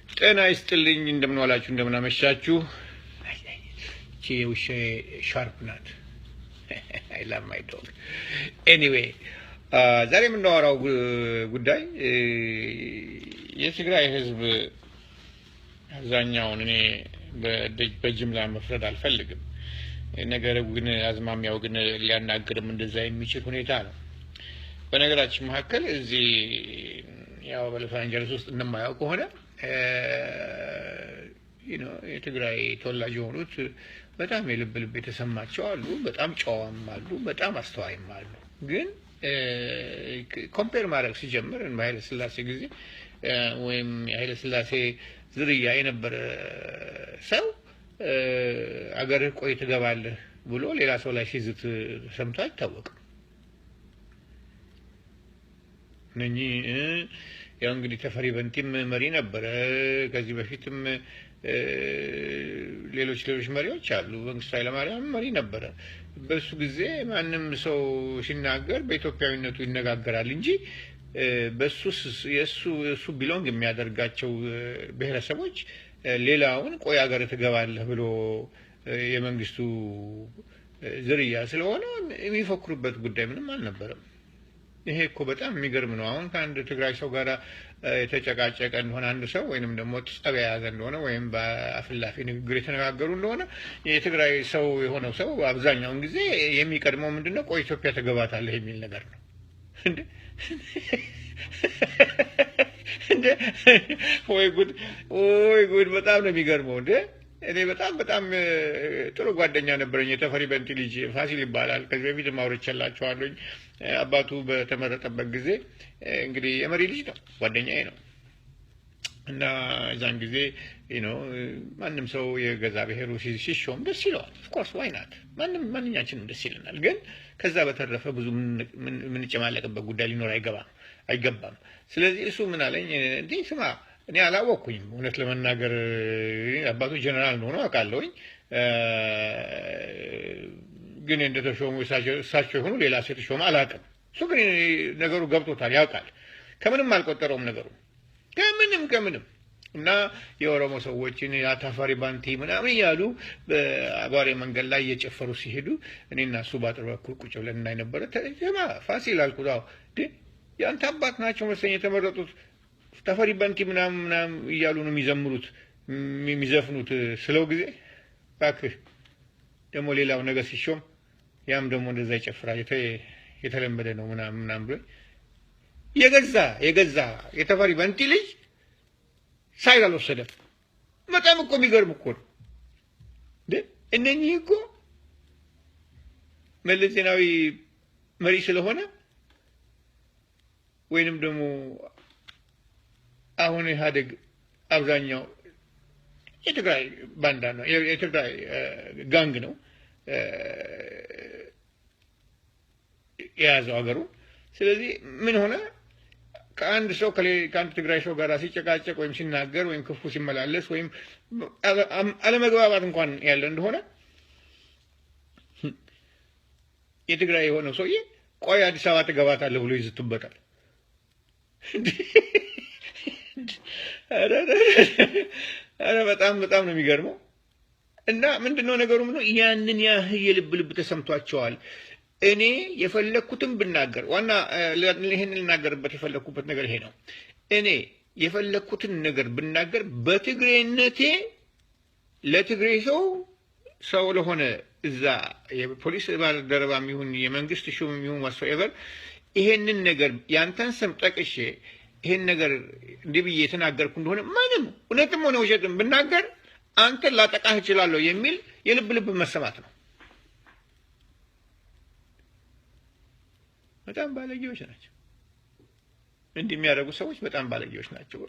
ጤና ይስጥልኝ። እንደምን ዋላችሁ፣ እንደምን አመሻችሁ። እቺ የውሻዬ ሻርፕ ናት። I love my dog። Anyway፣ ዛሬ የምናወራው ጉዳይ የትግራይ ሕዝብ አብዛኛውን፣ እኔ በጅምላ መፍረድ አልፈልግም። ነገር ግን አዝማሚያው ግን ሊያናግርም እንደዛ የሚችል ሁኔታ ነው። በነገራችን መካከል እዚህ ያው በሎስ አንጀለስ ውስጥ እንደማየው ከሆነ የትግራይ ተወላጅ የሆኑት በጣም የልብ ልብ የተሰማቸው አሉ፣ በጣም ጨዋም አሉ፣ በጣም አስተዋይም አሉ። ግን compare ማድረግ ሲጀምር በኃይለ ሥላሴ ጊዜ ወይም የኃይለ ሥላሴ ዝርያ የነበረ ሰው አገርህ ቆይ ትገባለህ ብሎ ሌላ ሰው ላይ ሲዝት ሰምቶ አይታወቅም። እነኚህ ያው እንግዲህ ተፈሪ በንቲም መሪ ነበረ። ከዚህ በፊትም ሌሎች ሌሎች መሪዎች አሉ። መንግስቱ ኃይለማርያም መሪ ነበረ። በሱ ጊዜ ማንም ሰው ሲናገር በኢትዮጵያዊነቱ ይነጋገራል እንጂ በሱ የእሱ እሱ belong የሚያደርጋቸው ብሔረሰቦች ሌላውን ቆይ ሀገር ትገባለህ ብሎ የመንግስቱ ዝርያ ስለሆነ የሚፎክሩበት ጉዳይ ምንም አልነበረም። ይሄ እኮ በጣም የሚገርም ነው። አሁን ከአንድ ትግራይ ሰው ጋር የተጨቃጨቀ እንደሆነ አንድ ሰው ወይንም ደግሞ ጸብ የያዘ እንደሆነ ወይም በአፍላፊ ንግግር የተነጋገሩ እንደሆነ የትግራይ ሰው የሆነው ሰው አብዛኛውን ጊዜ የሚቀድመው ምንድን ነው? ቆይ ኢትዮጵያ ትገባታለህ የሚል ነገር ነው። እንደ ወይ ጉድ፣ ወይ ጉድ! በጣም ነው የሚገርመው። እንደ እኔ በጣም በጣም ጥሩ ጓደኛ ነበረኝ። የተፈሪ በንቲ ልጅ ፋሲል ይባላል። ከዚህ በፊት አውርቼላችኋለሁኝ። አባቱ በተመረጠበት ጊዜ እንግዲህ የመሪ ልጅ ነው፣ ጓደኛዬ ነው። እና እዛን ጊዜ ማንም ሰው የገዛ ብሔሩ ሲሾም ደስ ይለዋል። Of course, why not? ማንም ማንኛችንም ደስ ይለናል። ግን ከዛ በተረፈ ብዙ የምንጨማለቅበት ጉዳይ ሊኖር አይገባም። ስለዚህ እሱ ምን አለኝ፣ እንዲህ ስማ፣ እኔ አላወቅኩኝም። እውነት ለመናገር አባቱ ጀነራል እንደሆነ አውቃለሁኝ። ግን እንደተሾሙ እሳቸው የሆኑ ሌላ ሰው የተሾመ አላውቅም። እሱ ግን ነገሩ ገብቶታል፣ ያውቃል። ከምንም አልቆጠረውም ነገሩ ከምንም ከምንም። እና የኦሮሞ ሰዎችን ተፈሪ ባንቲ ምናምን እያሉ በአቧሬ መንገድ ላይ እየጨፈሩ ሲሄዱ እኔና እሱ በአጥር በኩል ቁጭ ብለን እናይ ነበረ። ስማ ፋሲል አልኩት፣ አዎ የአንተ አባት ናቸው መሰለኝ የተመረጡት፣ ተፈሪ ባንቲ ምናምን ምናምን እያሉ ነው የሚዘምሩት የሚዘፍኑት ስለው ጊዜ፣ እባክህ ደግሞ ሌላው ነገር ሲሾም ያም ደግሞ እንደዛ ይጨፍራል፣ የተለመደ ነው ምናምን ምናምን ብሎ የገዛ የተፈሪ በንቲ ልጅ side አልወሰደም። በጣም እኮ የሚገርም እኮ ነው። እነኚህ እኮ መለስ ዜናዊ መሪ ስለሆነ ወይንም ደግሞ አሁን ኢህአዴግ አብዛኛው የትግራይ ባንዳ ነው፣ የትግራይ gang ነው የያዘው ሀገሩ። ስለዚህ ምን ሆነ? ከአንድ ሰው ከአንድ ትግራይ ሰው ጋር ሲጨቃጨቅ ወይም ሲናገር ወይም ክፉ ሲመላለስ ወይም አለመግባባት እንኳን ያለ እንደሆነ የትግራይ የሆነው ሰውዬ ቆይ አዲስ አበባ ትገባታለህ ብሎ ይዝቱበታል። ኧረ በጣም በጣም ነው የሚገርመው። እና ምንድነው ነገሩ? ምነው ያንን ያህል የልብ ልብ ተሰምቷቸዋል። እኔ የፈለግኩትን ብናገር፣ ዋና ይህን ልናገርበት የፈለግኩበት ነገር ይሄ ነው። እኔ የፈለግኩትን ነገር ብናገር በትግሬነቴ ለትግሬ ሰው ሰው ለሆነ እዛ የፖሊስ ባልደረባ ይሁን የመንግስት ሹም ይሁን whatsoever ይሄንን ነገር ያንተን ስም ጠቅሼ ይሄን ነገር እንዲህ ብዬ የተናገርኩ እንደሆነ ምንም እውነትም ሆነ ውሸትም ብናገር አንተን ላጠቃህ እችላለሁ የሚል የልብ ልብ መሰማት ነው። በጣም ባለጌዎች ናቸው። እንዲህ የሚያደርጉ ሰዎች በጣም ባለጌዎች ናቸው።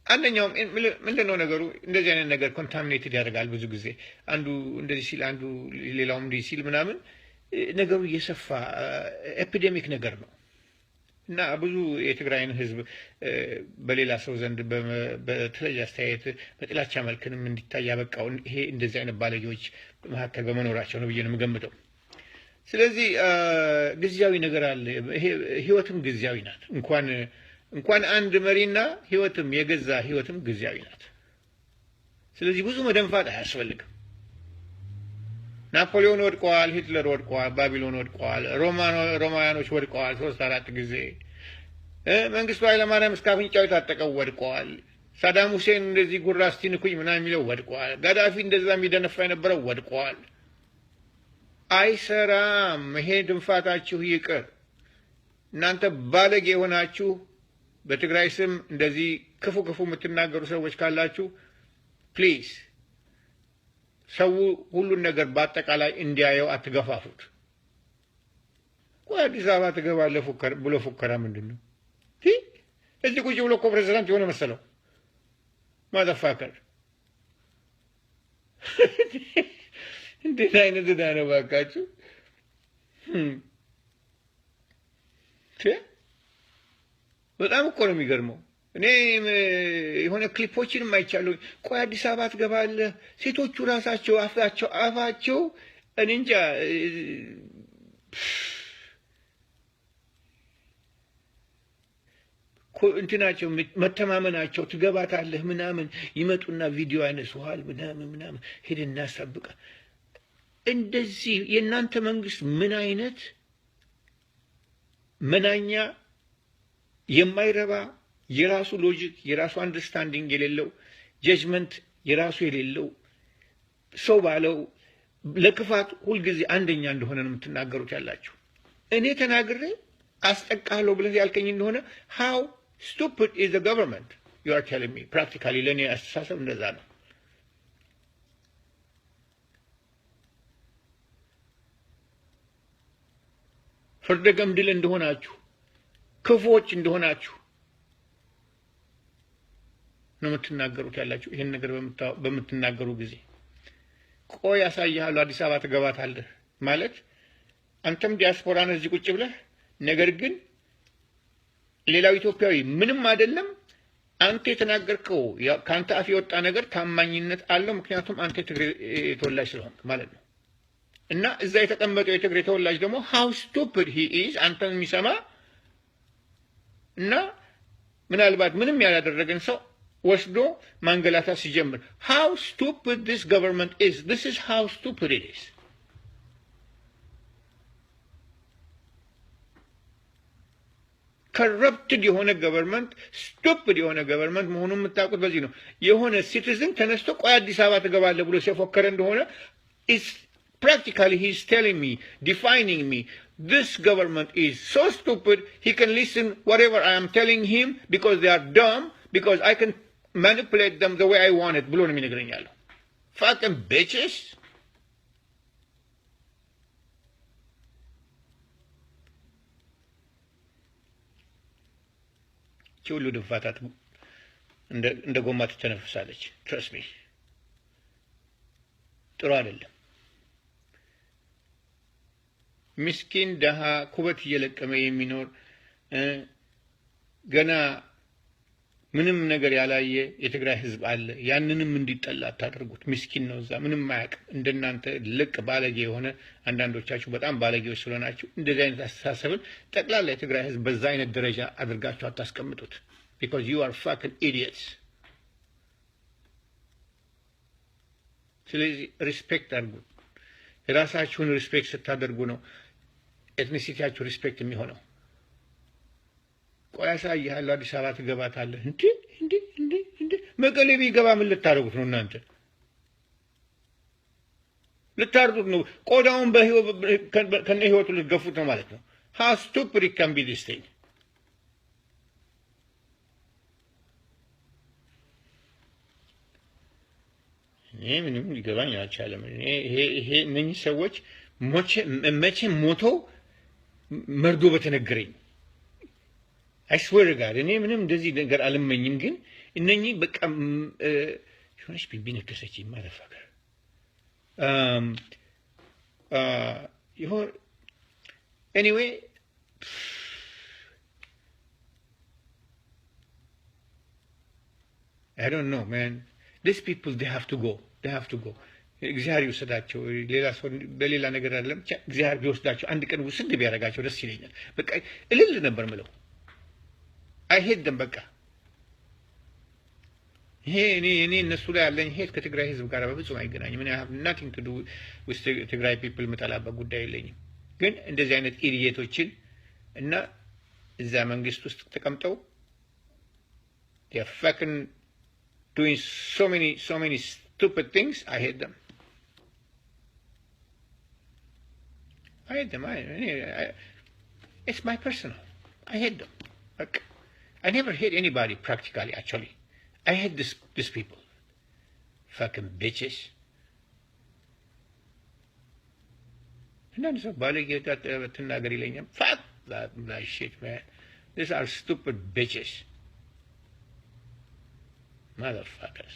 አንደኛውም ምንድን ነው ነገሩ፣ እንደዚህ አይነት ነገር contaminated ያደርጋል። ብዙ ጊዜ አንዱ እንደዚህ ሲል አንዱ ሌላውም እንዲህ ሲል ምናምን ነገሩ እየሰፋ epidemic ነገር ነው። እና ብዙ የትግራይን ሕዝብ በሌላ ሰው ዘንድ በተለየ አስተያየት በጥላቻ መልክንም እንዲታይ ያበቃው ይሄ እንደዚህ አይነት ባለጌዎች መካከል በመኖራቸው ነው ብዬ ነው የምገምተው። ስለዚህ ጊዜያዊ ነገር አለ። ይሄ ህይወትም ጊዜያዊ ናት። እንኳን እንኳን አንድ መሪና ህይወትም የገዛ ህይወትም ጊዜያዊ ናት። ስለዚህ ብዙ መደንፋት አያስፈልግም። ናፖሊዮን ወድቀዋል፣ ሂትለር ወድቀዋል፣ ባቢሎን ወድቀዋል፣ ሮማውያኖች ወድቀዋል ሶስት አራት ጊዜ። መንግስቱ ኃይለማርያም እስከ አፍንጫው የታጠቀው ወድቀዋል። ሳዳም ሁሴን እንደዚህ ጉራ እስቲ ንኩኝ ምናምን የሚለው ወድቀዋል። ጋዳፊ እንደዛ የሚደነፋ የነበረው ወድቀዋል። አይሰራም። ይሄ ድንፋታችሁ ይቅር። እናንተ ባለጌ የሆናችሁ በትግራይ ስም እንደዚህ ክፉ ክፉ የምትናገሩ ሰዎች ካላችሁ please ሰው ሁሉን ነገር በአጠቃላይ እንዲያየው አትገፋፉት። ቆይ አዲስ አበባ ትገባለህ ብሎ ፉከራ ምንድን ነው? እዚህ ቁጭ ብሎ እኮ ፕሬዚዳንት የሆነ መሰለው። Motherfucker፣ እንዴት አይነት ዕዳ ነው ባካችሁ? በጣም እኮ ነው የሚገርመው። እኔ የሆነ ክሊፖችንም አይቻለሁ። ቆይ አዲስ አበባ ትገባለህ። ሴቶቹ ራሳቸው አፋቸው እኔ እንጃ፣ እንትናቸው መተማመናቸው ትገባታለህ ምናምን ይመጡና ቪዲዮ ያነሱሃል ምናምን ምናምን ሄደን እናሳብቃ። እንደዚህ የእናንተ መንግስት ምን አይነት መናኛ የማይረባ፣ የራሱ logic፣ የራሱ understanding የሌለው፣ judgment የራሱ የሌለው፣ ሰው ባለው ለክፋት ሁልጊዜ አንደኛ እንደሆነ ነው የምትናገሩት ያላችሁ። እኔ ተናግሬ አስጠቃለሁ ብለህ ያልከኝ እንደሆነ how stupid is the government you are telling me? Practically ለእኔ አስተሳሰብ እንደዛ ነው። ፍርደ ገምድል እንደሆናችሁ፣ ክፉዎች እንደሆናችሁ ነው የምትናገሩት ያላችሁ። ይህን ነገር በምትናገሩ ጊዜ ቆይ ያሳይሃለሁ፣ አዲስ አበባ ትገባታለህ ማለት አንተም ዲያስፖራ ነህ እዚህ ቁጭ ብለህ፣ ነገር ግን ሌላው ኢትዮጵያዊ ምንም አይደለም። አንተ የተናገርከው ከአንተ አፍ የወጣ ነገር ታማኝነት አለው። ምክንያቱም አንተ የትግሬ ተወላጅ ስለሆንክ ማለት ነው። እና እዛ የተቀመጠው የትግሬ ተወላጅ ደግሞ how stupid he is አንተን የሚሰማ እና ምናልባት ምንም ያላደረገን ሰው ወስዶ ማንገላታት ሲጀምር how stupid this government is. This is how stupid it is. Corrupted የሆነ government፣ stupid የሆነ government መሆኑን የምታውቁት በዚህ ነው። የሆነ citizen ተነስቶ ቆይ አዲስ አበባ ትገባለህ ብሎ ሲፎከረ እንደሆነ is practically he is telling me, defining me, this government is so stupid he can listen whatever I am telling him because they are dumb, because I can manipulate them the way I want it ብሎ ነው የሚነግረኝ ያለው። Fucking bitches. ሁሉ ድንፋታት እንደ ጎማ ትተነፍሳለች። Trust me፣ ጥሩ አይደለም። ምስኪን ደሃ ኩበት እየለቀመ የሚኖር፣ ገና ምንም ነገር ያላየ የትግራይ ህዝብ አለ። ያንንም እንዲጠላ አታደርጉት። ምስኪን ነው፣ እዛ ምንም አያውቅም። እንደናንተ ልቅ ባለጌ የሆነ፣ አንዳንዶቻችሁ በጣም ባለጌዎች ስለሆናችሁ እንደዚህ አይነት አስተሳሰብን ጠቅላላ የትግራይ ህዝብ በዛ አይነት ደረጃ አድርጋችሁ አታስቀምጡት። Because you are fucking idiots። ስለዚህ respect አድርጉት። የራሳችሁን respect ስታደርጉ ነው ethnicity ያችሁ respect የሚሆነው። ቆይ አሳይሃለሁ፣ አዲስ አበባ ትገባታለህ። እንዴ እንዴ እንዴ እንዴ፣ መቀሌ ቢገባ ምን ልታደርጉት ነው እናንተ? ልታርዱት ነው? ቆዳውን ከነ ህይወቱ ልትገፉት ነው ማለት ነው። How stupid it can be, this thing. እኔ ምንም ሊገባኝ አልቻለም። ይሄ እነኚህ ሰዎች መቼ ሞተው መርዶ በተነገረኝ። I swear to God፣ እኔ ምንም እንደዚህ ነገር አልመኝም። ግን እነኚህ በቃ የሆነች ቢቢ ነከሰችኝ። Motherfucker ይሆን። Anyway, I don't know, man. These people, they have to go. They have to go. እግዚአብሔር ይውሰዳቸው። ሌላ ሰው በሌላ ነገር አይደለም። ብቻ እግዚአብሔር ቢወስዳቸው፣ አንድ ቀን ውስድ ቢያደርጋቸው ደስ ይለኛል። በቃ እልል ነበር ምለው። I hate them። በቃ ይሄ እኔ እነሱ ላይ ያለኝ hate ከትግራይ ህዝብ ጋር በፍጹም አይገናኝም። እኔ have nothing to do with ትግራይ people፣ የምጠላበት ጉዳይ የለኝም። ግን እንደዚህ አይነት idiot ኦችን እና እዛ መንግስት ውስጥ ተቀምጠው fucking doing so many, so many stupid things, I hate them. I hate them. It's my personal. I hate them. በቃ I never hate anybody practically, actually. I hate this people. Fucking bitches. አንዳንድ ሰው ባለጌ ትናገር ይለኛል። Fuck that shit, man. These are stupid bitches. Motherfuckers.